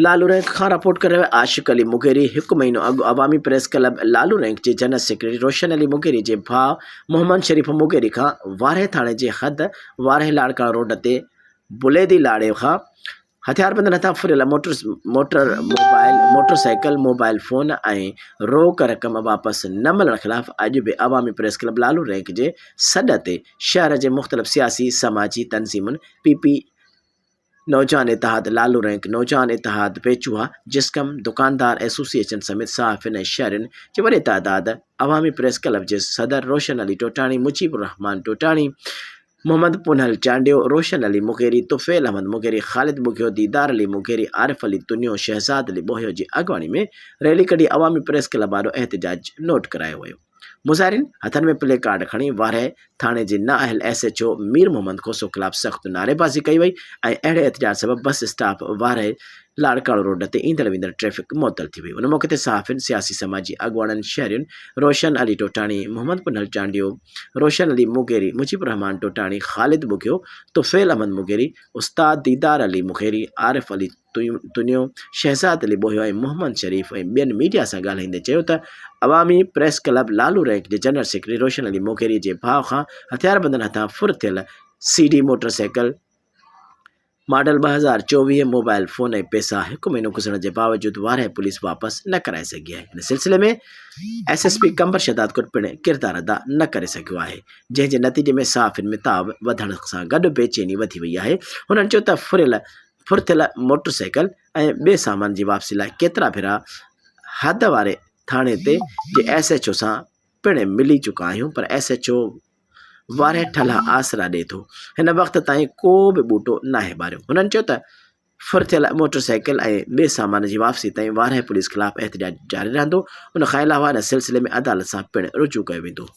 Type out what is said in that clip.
Lalu rank کان report ڪري رهيو آهي عاشق علي مغيري هڪ مهينو اڳ عوامي پريس ڪلب لالو رينڪ جي جنرل سيڪريٽري روشن علي مغيري جي ڀاء محمد شريف مغيري کان وارهه ٿاڻي جي حد وارهه لاڙڪاڻو روڊ تي بليدي لاڙي کان هٿياربندن هٿان ڦريل motor motor mobile motor cycle mobile phone ۽ روڪ رقم واپس نه ملڻ خلاف اڄ به عوامي پريس ڪلب لالو رينڪ جي سڏ تي شهر جي مختلف سياسي سماجي تنظيمن پي پي نوجوان اتحاد لالو رينڪ، نوجوان اتحاد پيچوها، جسقم، دڪاندار ايسوسيئيشن سميت صحافين ۽ شهرين جي وڏي تعداد عوامي پريس ڪلب جي صدر روشن علي ٽوٽاڻي، مجيب الرحمان ٽوٽاڻي، محمد پنهل چانڊيو، روشن علي مغيري، طفيل احمد مغيري، خالد ٻگهيو، ديدار علي مغيري، عارف علي تنيو، شهزاد علي ٻوهيو جي اڳواڻي ۾ ريلي ڪڍي عوامي پريس ڪلب آڏو احتجاج نوٽ ڪرايو ويو. مظاهرين هٿن ۾ پلي ڪارڊ کڻي وارهه ٿاڻي جي نااهل S H O Mir Muhammad Khoso خلاف سخت نعريبازي ڪئي وئي ۽ اهڙي احتجاج سبب bus stop Warah Larkana road تي ايندڙ ويندڙ ٽريفڪ معطل ٿي وئي ان موقعي تي صحافين سياسي سماجي اڳواڻن شهرين روشن علي ٽوٽاڻي محمد پنهل چانڊيو روشن علي مغيري مجيب الرحمان ٽوٽاڻي خالد ٻگهيو طفيل احمد مغيري استاد ديدار علي مغيري عارف علي تنيو، شهزاد علي ٻوهيو ۽ محمد شريف ۽ ٻين ميڊيا سان ڳالهائيندي چيو ته عوامي پريس ڪلب لالو رينڪ جي جنرل سيڪريٽري روشن علي موگيري جي ڀاء کان هٿياربندن هٿان ڦر ٿيل C D motor cycle model 2024 mobile phone ۽ پئسا هڪ مهينو گذرڻ جي باوجود وارهه پوليس واپس نه ڪرائي سگهي آهي ان سلسلي ۾ S S P Qambar Shahdadkot پڻ ڪردار ادا نه ڪري سگهيو آهي جنهن جي نتيجي ۾ صحافين ۾ تاء وڌڻ سان گڏ بيچيني وڌي وئي آهي هنن چيو ته ڦريل ڦر ٿيل موٽر سائيڪل ۽ ٻئي سامان جي واپسي لاء ڪيترا ڀيرا حد واري ٿاڻي تي جي ايس ايڇ او سان پڻ ملي چڪا آهيون پر ايس ايڇ او واري ٺلها آسرا ڏئي ٿو هن وقت تائين ڪو به ٻوٽو ناهي ٻاريو هنن چيو ته ڦر ٿيل موٽر سائيڪل ۽ ٻئي سامان جي واپسي تائين وارهه پوليس خلاف احتجاج جاري رهندو ان کان علاوه ان سلسلي ۾ عدالت سان پڻ رجوع ڪيو ويندو.